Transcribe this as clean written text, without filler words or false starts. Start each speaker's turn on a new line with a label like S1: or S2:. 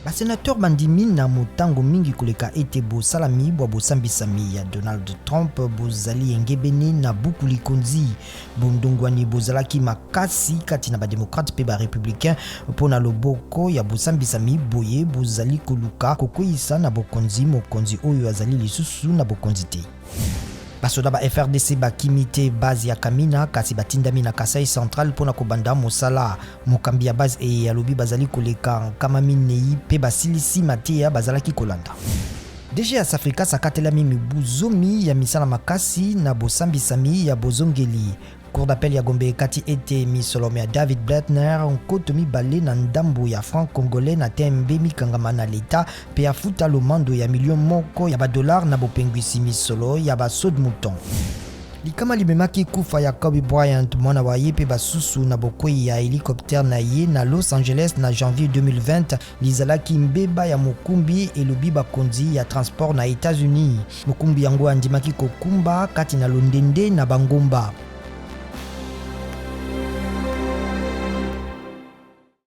S1: Ba senateurs bandimi na motango mingi koleka ete bosalami bwa bosambisami ya Donald Trump bozali engebene na buku likonzi. Bondongwani bozalaki makasi kati na ba democrates mpe ba republicains mpo na loboko ya bosambisami boye bozali koluka kokweyisa na bokonzi mokonzi oyo azali lisusu na bokonzi te. Basoda ba FRDC bakimi te base ya Kamina kasi batindami na Kasai Central mpo na kobanda mosala. Mokambi ya base eye alobi bazali koleka 40 mpe basilisi mateya bazalaki kolanda. DG ya Safricas akatelami mibu zomi ya misala makasi na bosambisami ya bozongeli. Cour d'appel ya Gombe ekati ete misolo mya David Blatner 2000 na ndambo ya franc congolais na TMB mikangama na leta mpe afuta lomando ya milio moko ya ba dollars na bopengwisi misolo ya ba saut-de-mouton. Likama limemaki kufa ya Kobe Bryant, mwana wa ye mpe basusu na bokwei ya helicoptère na ye na Los Angeles na janvier 2020 lizalaki mbeba ya mokumbi, elobi bakonzi ya transport na Etats-Unis. Mokumbi yango andimaki kokumba kati na londende na bangomba.